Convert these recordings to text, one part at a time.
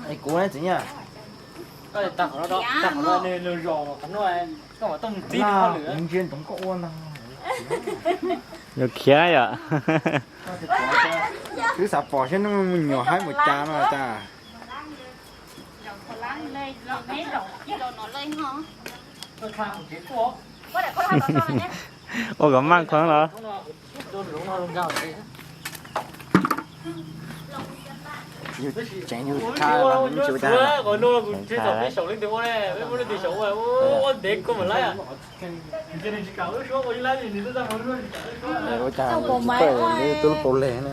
Es kuv ne txiv nyaj. Tag qhov no, tag qhov no nws lug zos qhov no, koj mam tau mus txib hauj lwm. Kuv ntsia ntsoov koj ua ntag. Yog khiav yom. Twb xav pom saib neb me nyuam haib mus cas no tas. Ua kom maj kheev los. Yus tseem yus tha, tseem tha. Ua cas tsis pawj li tub lub paus leg ne.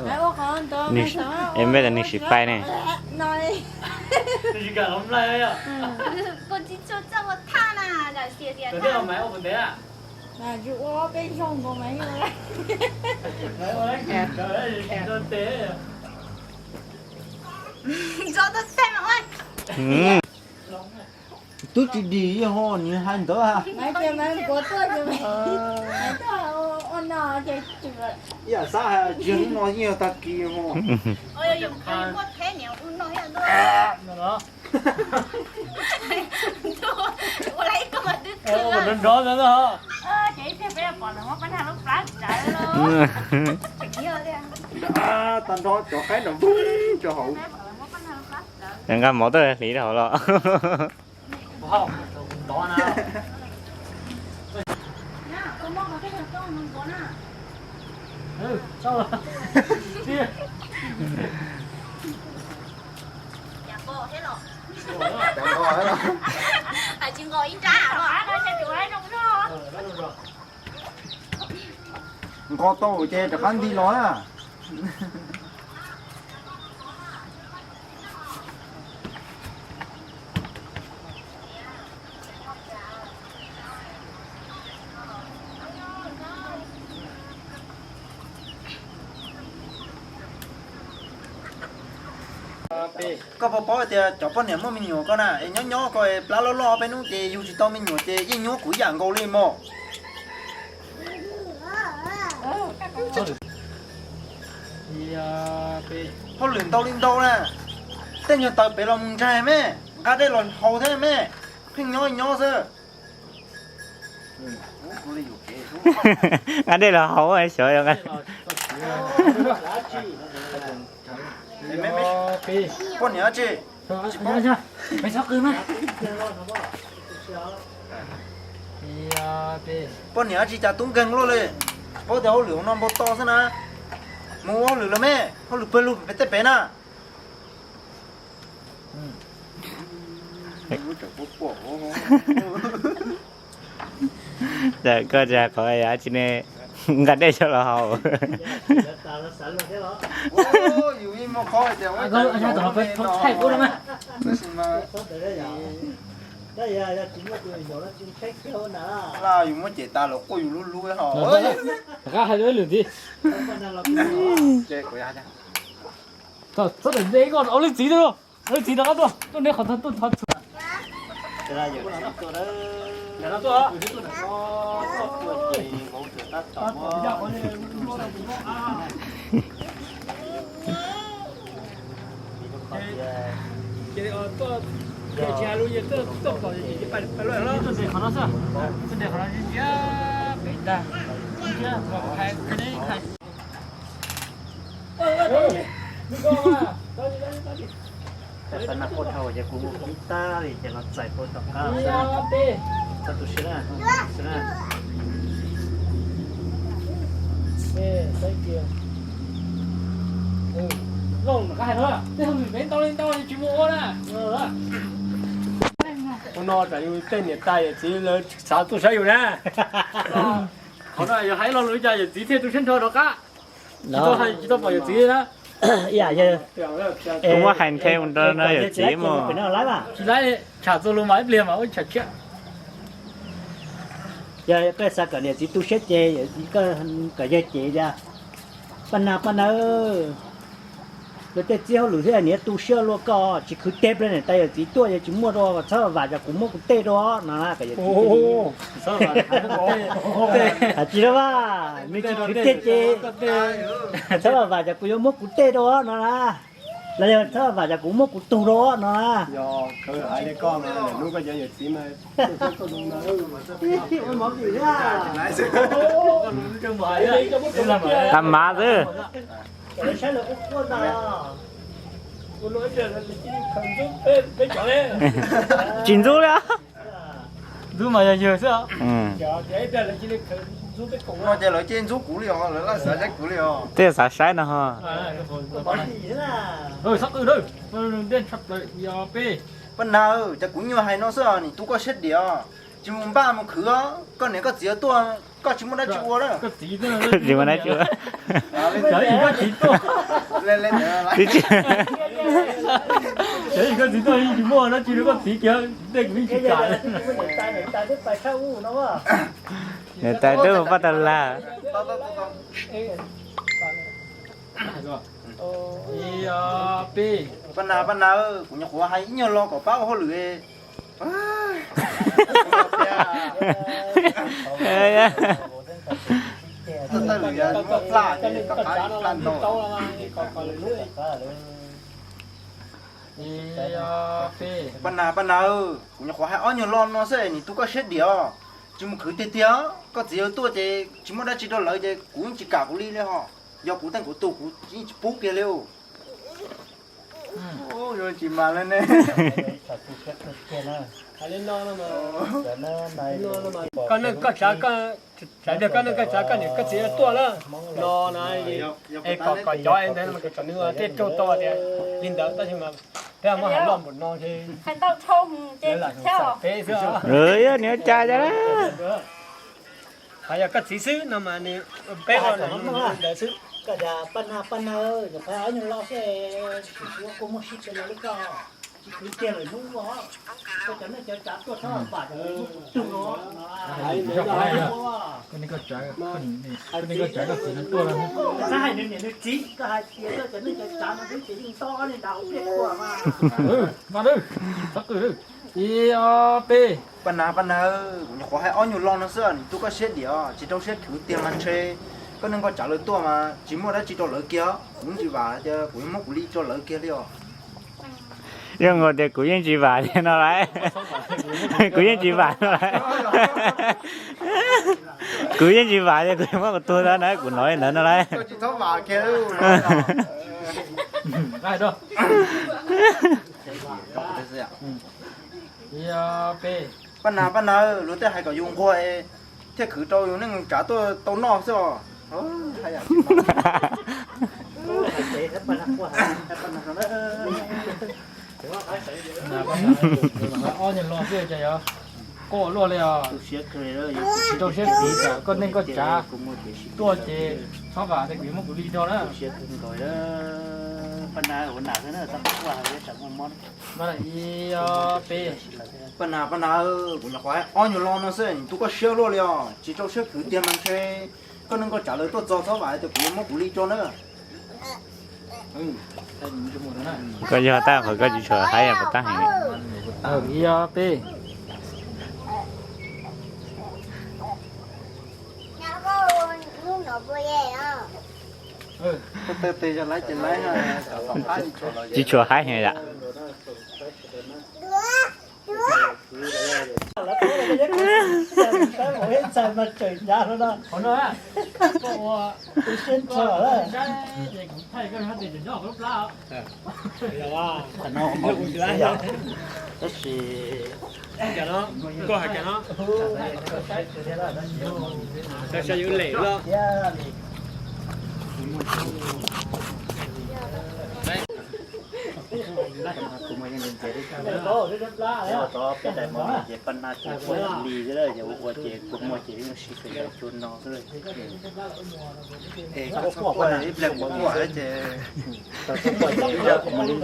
Es npej tas nws sim pais ne. Twb tsis dim ho nws hais ntawd ha. Ib yam xav hais tsis yog hnub no yeej yog tag kis ho. Nrov nrov ntawd. Tag nrho cov qaib nram npug rau hauv. Nqa mov tuaj hliv rau hauv los. Nqos tau ces rov qab nti los na. Koj puas paub tias cov poj niam muaj me nyuam ko na, es nyob nyob ko plab loj loj peb hnub ces yug tsis tau me nyuam ces yeej nyuab kuv ib yam nkaus li mog. Hauj lwm ntau li ntau na, tej nyuag taws pem los mus ntsaig me, nqa dej los haus thiab me, pheej nyob nyob xwb. Nqa dej los haus xyov. Poj niam dab tsi? Poj niam dab tsi cas tub nkeeg luaj li? Tsis paub tias hauj lwm hauv no npau taws xwb na. Mus ua hauj lwm lawm me, hauj lwm pawg lug pem tej pem na. Cas koj tsis hais qhov dab tsi ne, nqa dej coj los haus. Yus muab cem tas los quaj yus lub lub ho. Rov qab hais rau lwm ntxiv. Txhob tawm ntse, koj ua lub txiv tuaj, ua lub txiv rov qab tuaj, tuaj neb qhov tuaj thov txhua. Txawm nag quaj dhau ces kuv mus kib tag li ces los txais tau tom qab xwb. Txhob tu siab na, tu siab na. Tej hauj lwm peb ntau li ntau tsis muaj ua na. Ua no tsam yus tej niam tais yawm txiv lawv xav tuaj saib yus na. Qhov no yog hais lo lus li cas yawm txiv thiaj tu siab nrho rov qab. Tsis tau pom yawm txiv na. Kuv muab hais nthe mus rau yawm txiv mus. Tsis laib, tsham txog lus mas ib pliag mas ua tsham tshiab. Yog koj xav kom niam txiv tu siab ces koj kom yawg cem tias, paj nag paj nag, Luag tej txib hauj lwm thiab niam tu siab luaj koj tsis khwv teg ple niam tais yawm txiv tuaj yog tsis muaj rau txhob vam cov kuv muab kuv tej rau no na. Tsis rau a, nws tsis khwv teg ces txhob vam cov kuv yuav muab kuv tej rau no na. Los yog txhob vam cov kuv muab kuv tug rau no na. Tab mav xwb. Tsis ntxub li. Ntxub mas yog yawg xwb. Ces lawv cia ntxub kuv li os, lawv xav saib kuv li os. Tej xav saib no ho. Pab Nas, cov kuv nyuag hais no xwb os, nim tu koj siab diam os. Tsis mus npaj mus khwv os, koj niam koj txiv tuaj koj tsis muaj dab tsi ua na. Tsis muaj dab tsi ua. Twb tsis, koj txiv tuaj yeej tsis muaj dab tsi rau koj txiv kiag, tej kuv yeej tsis kam. Niam tais twb mus paj tag lag. Pab Nas, pab Nas, kuv nyuam qhuav hais ib nyuag lo kom pab ua hauj lwm. Pab Nas, pab Nas, kuv nyuam qhuav hais ob nyuag lo no xwb, nim tu koj siab diam os. Tsis mus khwv tiag tiag, koj txiv yawg tuaj ces tsis muaj dab tsi rau lawv ces kuv yeej tsis kam kuv li li ho. Yog kuv teej kuv tug kuv yeej tsis pub kiag li. Tsis mas li ne. Koj neej koj tsav, koj tsav koj neej koj tsav koj niam koj txiv tuaj lawm no na. Es kom kom cov es ntawd mas kom nws thiaj tau tias li ntawd tab sis mas peb muab hais loj npaum no ces lawv lam xav peb xwb. Yog nws cas cas na. Hos yog koj txiv xwb no mas nws peb ua ntawd xwb. Koj tias pab na pab na, nyuam qhuav ob nyuag lo xwb, kuv muaj sib tias los li koj tsis khwv tiag lawm hnub ua. Koj cov neej cov tsav tuaj txhob vam cov kuv muab kuv tug rau. Koj neej koj tsav, koj txiv no tuaj lawm. Txhob hais nws niam nws txiv, koj hais tias koj cov neej cov tsav no twb ces yeej nto li nram hauv pliaj kua mas. Ib ob peb. Pab Nas, pab Nas, kuv nyuam qhuav hais ob nyuag lo no xwb, nim tu koj siab diam, tsis rau siab khwv tiag mas ntshe koj neej koj tsav lawv tuaj mas tsis muaj dab tsi rau lawv kiag, kuv yeej tsis vam tias kuv yuav muab kuv li rau lawv kiag li os. Yeej nkaus tias kuv yeej tsis vam li no lauj. Kuv yeej tsis vam no lauj. Kuv yeej tsis vam tias kuv yuav muab kuv tuag ntawd na, kuv hnov li ntawd no lauj. Pab Nas, pab Nas, luag tej hais kom yus nquag thiaj khwv rau yus neej tsav tuaj tau noj xwb os. Ob nyuag lo xwb ces yog koj luaj li os. Tsis rau siab khwv, koj neej koj tsav tuaj ces txhob vam tias kuv yuav muab kuv li rau na. Pab Nas, pab Nas, kuv nyuam qhuav hais ob nyuag lo no xwb, nim tu koj siab luaj li os, tsis rau siab khwv tiag mas ntshe koj neej koj tsav lawv tuaj txog txhob vam tias kuv yuav muab kuv li rau na. Koj yog tag qhov koj tsis tshua haib puas tag heev. Ib ob peb. Tsis tshua haib heev yom. Tab sis koj hais kiag no, xav xav yuav lem los. Peb daim mov no ces pab nab ces ua li xwb, ces ua ua ces kua muag ces yeej sib xws li cua no xwb. Es koj txhob quaj, ib pliag kuv quaj ces tau txhob quaj ces ua li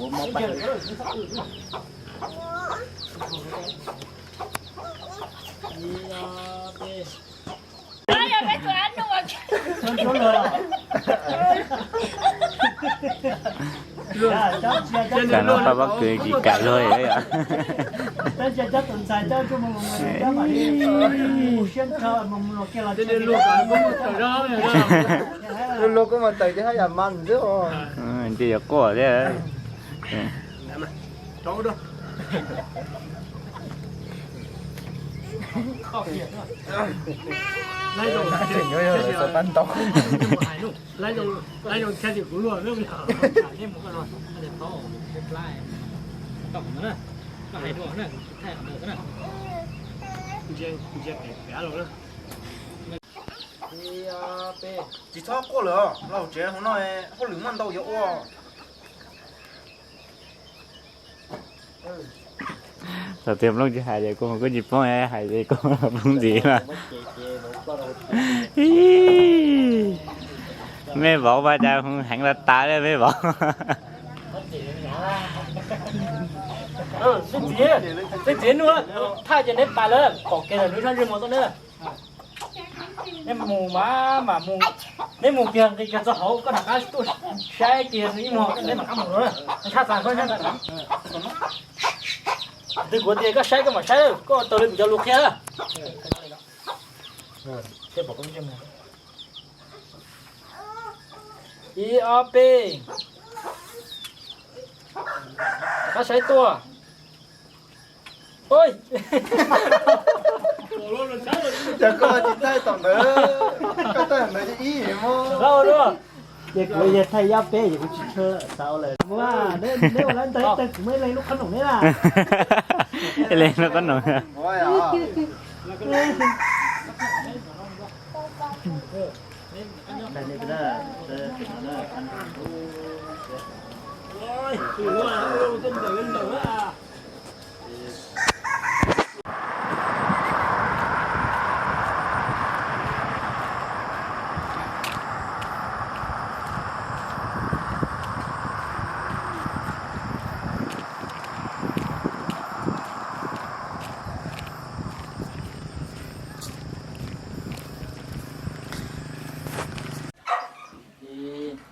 ua mob pab. Tam no pab pob kws tsis kam luag yom. Luag kuj mas tawm ces haj yam mas xwb. Ces yuav quaj thiab. Tsis txhob quaj lawm, los tsev hauv no hauj lwm muaj ntau yuav ua. Thaum twg Nplooj tsis hais ces kuv kuj tsis poob, hais ces kuv poob ntxiv mas. Mej vauv mas cas hu heev los tas li mej vauv. Leej txiv, leej txiv nug, thaj ces neb pais lawm, pom kiag ntawm nws sab ntsej muag tuaj neb. Neb mus mas mam mus, neb mus kiag nqis kiag txog hauv koj rov qab tuaj saib kiag nws ib muag neb mam rov qab mus no. Tshaj xav koj, tshaj xav. Twg kuv tias koj saib koj mam saib, koj tau li kuv cov lus qhia. Ib ob peb, rov qab saib tuaj. Ua cas koj tsis thaij tom ntawd, koj thaij ntawd ib mus. Ces kuv yog thaij ib ob peb ces kuv tsis tshua xav ua lawm. Neb ua lawv ntawd tag kuv muaj ib leeg lub qhob noom neb na. Ib leeg lub qhob noom.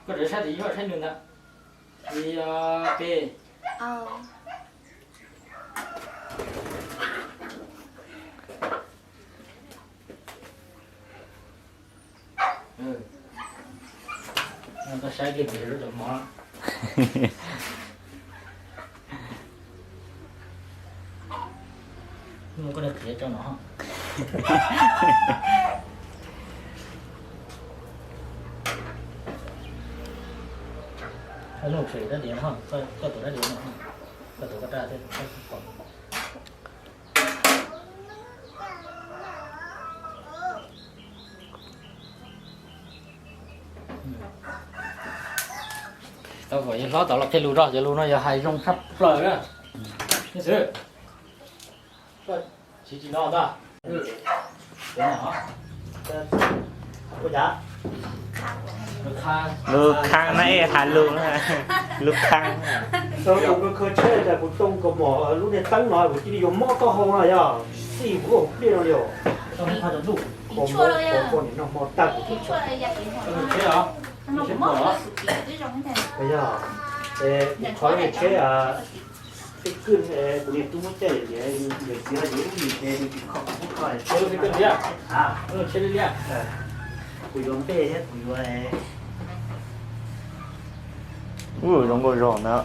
Koj rov saib tus ib, saib nws ntag. Ib, ob, peb. Koj saib kiag kuv lub cov mov. Hnub no koj niag qhiav rau no. Koj nuj phem dab diav no, koj tuav dab diav no, koj tuav koj raj thiab. Tau kom yawg hlob tau los qhia lus rau, cov lus no yog hais zoo tshaj plaws na. Xwb, koj siv tsis no ntag. Lub khaab na, ej has lus, lub khaab. Kuv khaws tsheb tas kuv too kaus mom lub niag teeb no kuv cia li yuav mob taub hau no yog xij kuv pliaj no li os. Poj niam noj hmo tag kuv twb tsheb os. Yog, qhov lub niag tsheb, tej kwj kuv niag tub muab caij yawm txiv no ces ib hnub ces nws tsis kho kuv muab kho tsheb. Kuv yuav npej thiab kuv yuav. Ub, zoo nkauj zog ntawd.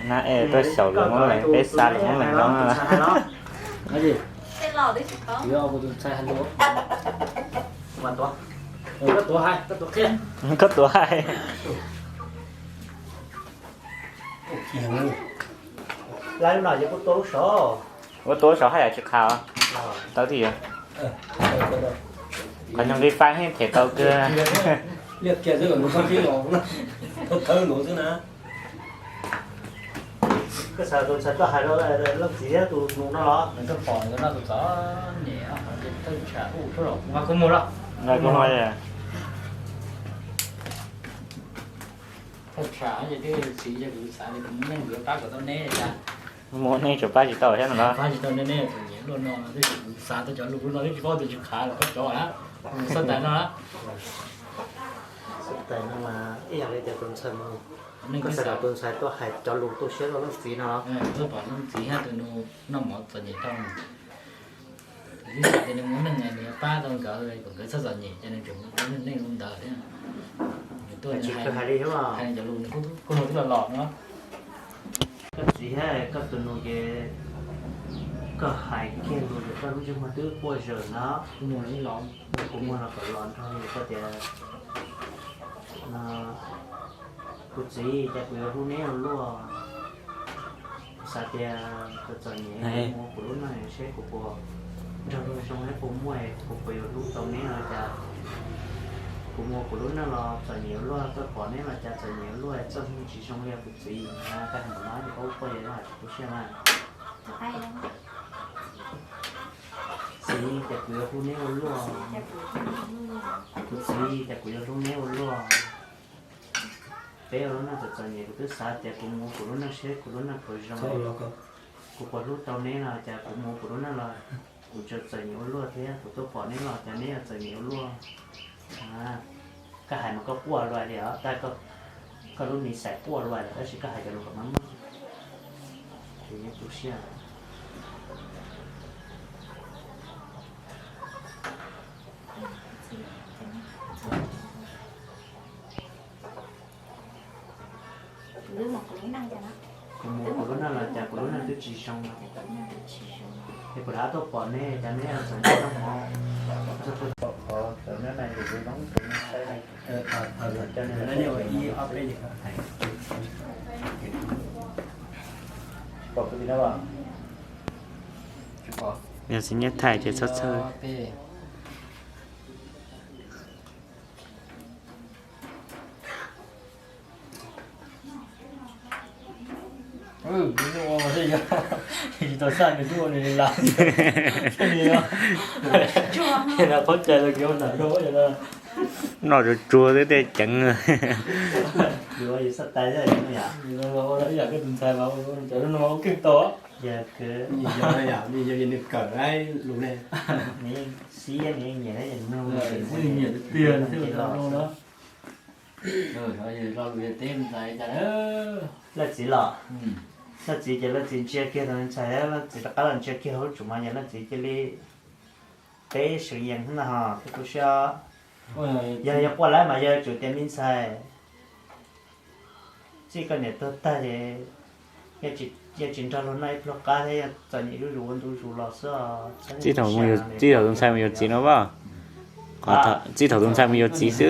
Nab ej tuaj xyaum lus Moob Leeg, peb xa lus Moob Leeg no. Koj tuav hais. Ua tua lub saud haj yam tsis qha. Tau thiab yog. Qhov nyuag nqi fais heev them tau kawg. Koj xav tus ntxhais tuaj hais rau leej txiv thiab tus nus no los? Nws tuaj pom nws noj tus txom nyem, thawj tsam ub, nqa kuv mus los. Nqa kuv mus. Thawj tsam ces twb txiv yog kuv xav li kuv muaj neej yuav pab kom tau neb li cas. Muaj neej tsuas pab tsis tau thiab no los? Pab tsis tau neb, neb txom nyem. Luaj no, xav tau cov lus no twb tsis paub tias tsis qhav los koj cov na. Xab tais no na. Xab tais no mas ib yam li tias tus ntxhais, koj xav kom tus ntxhais tuaj hais cov lus tu siab rau leej txiv no. Tuaj pom leej txiv thiab tus nus noj mov txom nyem rau. Twb xav tias nws muaj neej nws yuav pab tau nkawd, kom nkawd txhob txom nyem ces nws tseem ua neej li ntawd thiab. Nws tuaj hais li, hais cov lus nws kuj, kuj twb los los no. Koj txiv thiab koj tus nus ces koj hais kiag lus ces koj lub ntsej muag twb quaj zawm no. Kuv muag los kom los nrog li koj tias, kuv txiv, cas kuv yuav hlub neb ua luaj. Kuv xav tias kuv txom nyem, kuv mus ua kuv lub neej seb kuv puas nrog luag zoo, neb puas muaj, kuv puas yuav hlub tau neb no cas. Kuv mus ua kuv lub neej los txom nyem ua luaj, tuaj pom neb los cas txom nyem ua luaj, txoj hmoo tsis zoo li kuv txiv. Koj hais ntawm no ces koj quaj quaj es koj hais tsis tu siab na. Txiv, cas kuv yuav hlub neb ua luaj. Kuv txiv, cas kuv yuav hlub neb ua luaj. Peb ua lub neej txom txom nyem, kuv twb xav tias kuv mus kuv lub neej seb kuv lub neej puas zoo, kuv puas hlub tau neb no cas kuv mus kuv lub neej los kuv tseem txom nyem ua luaj thiab, kuv tuaj pom neb los cas neb yuav txom nyem ua luaj. Koj hais mas koj quaj luaj li os, tab koj lub me xais quaj luaj lawm tab sis koj hais cov lus kom maj maj, kuv yeej tu siab. Kuv mus kuv lub neej los cas kuv lub neej twb tsis zoo, es kuv rov tuaj pom neb cas neb txawm noj mov, qhov txawm nyob na yus zoo zoo. Yog txiv nyiam thaij ces txhob txhawj. Tsis tau xaj nws twb ua nws li lawm. Qhov cai los kiag ua ntawm rau. Noj tsuag tsuag xwb tej ceev. Ua ib yam koj tus ntxhais mas ua cov no ua keej tau. Nws kawm lus ne, nws yeej sib nws yeej nyiam, nws yeej nyiam tiag tiag thiab ua cov no. Lo lus yog teb ntxhais cas. Leej txiv los, leej txiv ces leej txiv ntsia kiag tus ntxhais, leej txiv rov qab los ntsia kiag hauv tsum mas yog leej txiv cia li teb seev yees na ho thiab tu siab. Yog yog quaj lawm mas yog tsum tias me ntxhais, txij koj niam tuag tag ces yog tsis nrog luag noj ib pluag qab thiab yog txom nyem zuj zus ua ntu zus los xwb. Txij thaum tus ntxhais mus yuav txiv no as, txij thaum tus ntxhais mus yuav txiv xwb.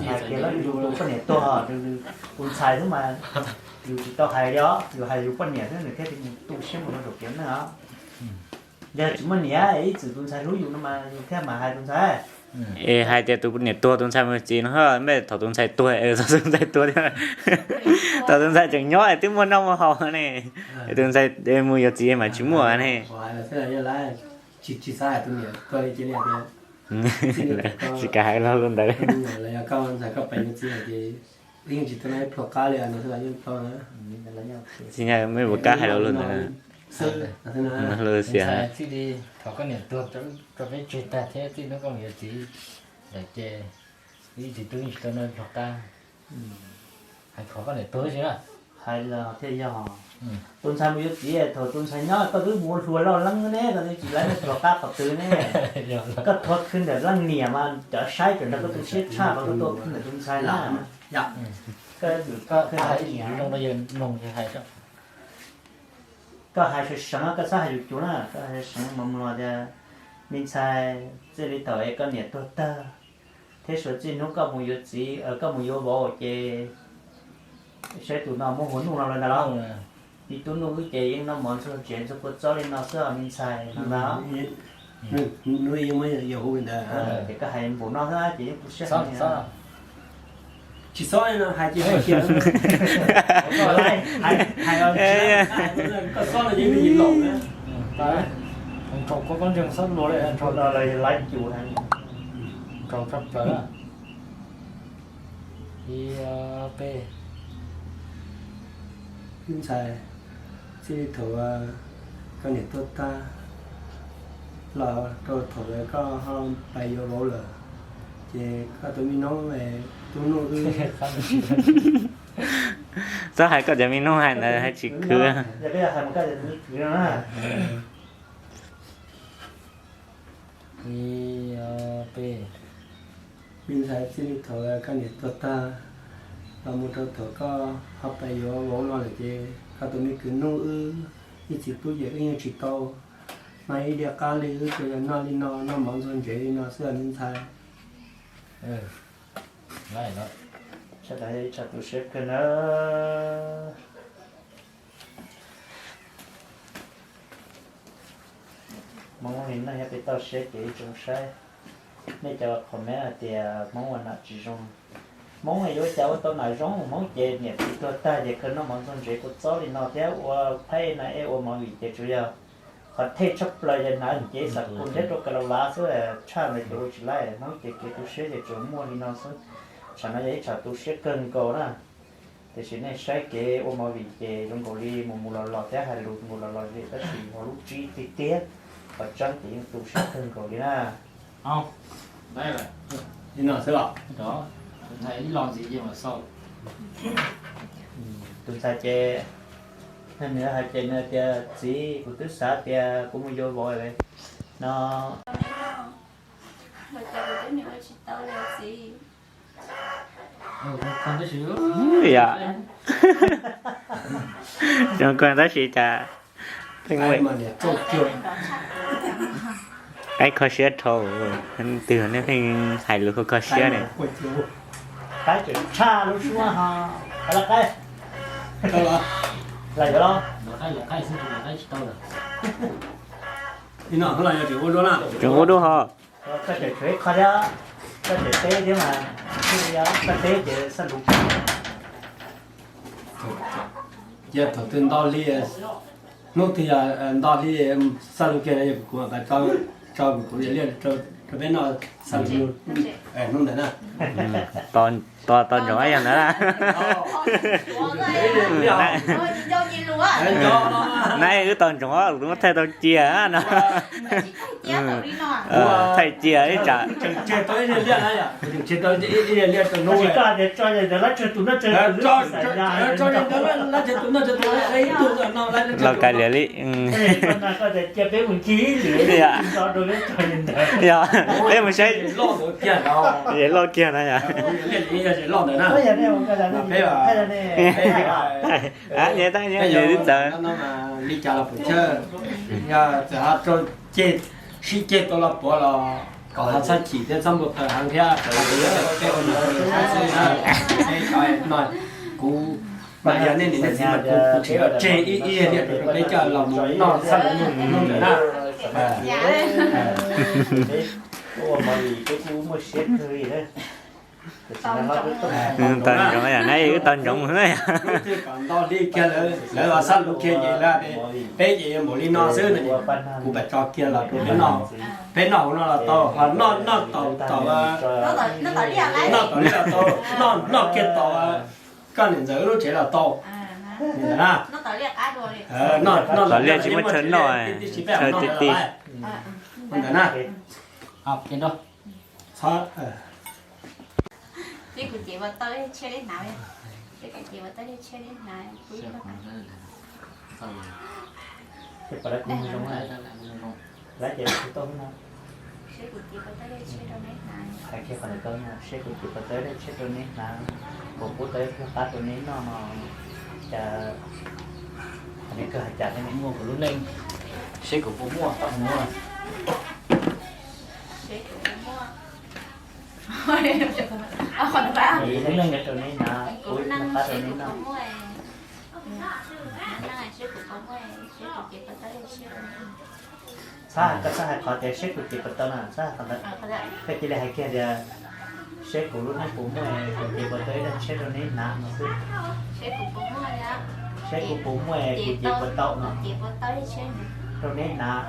Hais tias tus poj niam tuag, tus ntxhais xwb mas yus tsis tau hais li os, yus hais yus poj niam xwb nws thiaj li mus tu siab mus rau zaum kiav neej os. Yog tsis muaj niam ib txwm tus ntxhais hlub yus no mas yus thiaj mam hais tus ntxhais. Es hais tias tus niam tuag tus ntxhais mus yuav txiv no, npej thaum tus ntxhais tuag, thaum tus ntxhais tuag thiab, thaum tus ntxhais tseem nyob twb muaj noj muaj haus ne, tus ntxhais mus yuav txiv mas tsis muaj ne. Tsis kam hais lo lus ntawd. Tsis yog, mej puas kam hais lo lus ntawd. Txij li thaum koj niam tuag rau peb tseg tag thiab txij hnub koj mus yuav txiv lawm ces ib txiv tub yeej tsis tau noj pluag qab. Hais qhov koj niam tuag xwb na. Hais los thiaj yog. Tus ntxhais mus yuav txiv, thaum tus ntxhais nyob koj twb mus ua hluas loj leeb ne, koj twb tsis laib noj pluag qab qhov twg ne. Koj thuav khwv ntawm leej niam mas cov saib cov nrog koj tu siab tshaj los koj tuaj khwv ntawm tus ntxhais na. Koj hais zoo rau yawg mloog yawg hais. Koj hais seev seev, koj txhob hais yus cuv na, koj hais seev mos mos tias me ntxhais, txij li thaum es koj niam tuag tag thiab suav txij hnub koj mus yuav txiv, koj mus yuav vauv ces saib tus no muaj hua nuj no lawm ntag los. Ib tug nuj wb ces yeej noj mov ntxuag tsev ntxuag kua txob li no xwb os me ntxhais no ntag. Ces koj hais npaum no xwb ces yeej tu siab. Tsis xob li no hais ces hais kiag. Koj xob no ces nws yim laum na. Nrau koj koj ntseeg xob luag li nrau no los yog laib cus. Nrau tshaj plaws na. Ib peb. Ntxhais, txij li thaum Koj niam tuag tag los rau thaum koj ho pais yuav vauv lawm, ces koj tus me noob tub nuj wb. Txhob hais koj cov me noob hais ntawd hais tsis khwv. Me ntxhais, txij li thaum koj niam tuag tag los mus rau thaum koj ho pais yuav vauv no lawm ces koj tus me kwv Nuj wb ib txiv tub ces wb yeej tsis tau noj ib diav qab li, wb tsuas yog noj li no, noj mov ntxuag ntsev li no xwb os me ntxhais. Sawv daws ib txhia tu siab kawg na. Hmoob li no yog peb toj siab ces ib tsoom saib, nej cov comment hais tias Hmoob ua nam tsis zoo. Hmoob yuav ua cas ua tau nam zoo? Hmoob ces niam txiv tuag tag ces kawg noj mov ntxuag ntsev kua txob li no thiab ua phaib na eb ua movie ces tsuas yog qhov thej tshaj plaws ces hnav cev xam kus nrhiav rau ka la vav xwb, tshaj ntawd ces ua tsis laib. Hmoob ces kev tu siab ces tsuas muaj li no xwb. Tsam no yog ib tsam tu siab kawg nkaus na. Tiam sis nej saib kev ua movie ces zoo nkaus li mus mus los los thiab hais lus mus los los li, tab sis hauv lub tsib tiag tiag, qhov tseeb ces yeej tu siab kawg nkaus li na. Tus ntxhais ces nws hais ces nws tias, txiv, kuv twb xav tias kuv mus yuav vauv no. Yom, zoo kawg tab sis cas pheej ua qaib kho siab dhau, twg nej pheej hais lus kho kho siab ne. Tseem ua dua ho. Cia thaum twg nto hli, hnub twg yog nto hli xaj lus kiag no kuv mam tso kuv tus liaj rau peb noj xaj lus hnub ntawd na. Tos ntsoov yog ntawd na. Nab wb tos ntsoov, kuv muab thaij tau cia no. Thaij cia ib tsam. Los kais liam li. Yog, peb mus saib. Loj kiag na yog. Nyob tag nyob li txawv. Li cas los pum chawj, yog txawm ho rau ceg, sib ceg tau los puav los kom ho txhob chim thiab txhob npau taws heev thiab, peb ua niam ua txiv xwb na. Peb no kuv mas yog nej niam nej txiv mas kuv tsis tseg ib ib yam li rau peb coj los mus noj txhaj los mus hnub ntawd na. Tau ntsoov yog nab wb tau ntsoov na yog. Lawv los xab lub kiag ces lawv peb ces yuav npaum li no xwb no, kuv pab tso kiag los rau peb noj, peb noj hauv no los tau, noj noj tau tau, noj tau li los tau, noj noj kiag tau. Koj niam ntxawm wb lub tsev los tau. Noj tau li tsis muaj chaw noj, chaw ti ti. Ntawd na. Txhob Lawv ces lawv tsis tau no. Hais kiag qhov ntawd koj no, seb kuv ces puas tau ib daim tsheb rau neb hnav, kuv pub tau ib pliag qab rau neb noj no, cas qhov neb kawg hais cas thiab ne? Muaj kuv lub neej, seb kuv puas muaj, muaj. Kuv lub neej rau neb hnav, pub ib pliag qab rau neb noj. Txhob, koj txhob hais qhov tias seb kuv ces puas tau no, txhob hais qhov ntawd. Koj cia li hais kiag tias seb kuv lub neej puas muaj, kuv ces puas tau ib daim tsheb rau neb hnav no xwb. Seb kuv puas muaj, kuv ces puas tau no, rau neb hnav.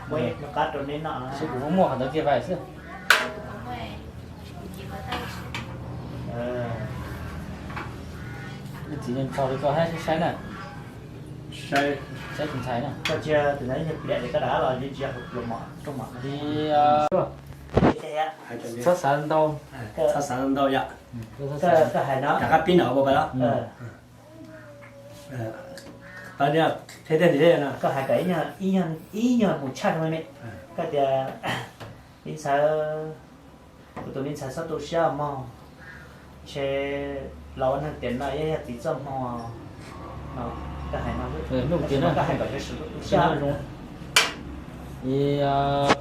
Muaj ib pliag qab rau neb noj. Seb kuv muaj muaj qhov ntawd kiag vais xwb. Txiv nco li koj saib saib na. Saib tus ntxhais na. Koj cia tus ntxhais yog pliam ces koj rov qab los yeej tsis yog hauv pluas mom rooj mom no. Txhob xav ntau. Txhob xav ntau yom. Koj hais no. Rov qab pib nov ua pas los. Koj hais kom ib nyuag mus tshaj rau me me. Koj tias, me ntxhais, kuv tus me ntxhais txhob tu siab mog, ntshe los ua neeg tiam no yog yog txiv txoj hmoo no. Koj hais no, koj hais kom sawv daws tu siab.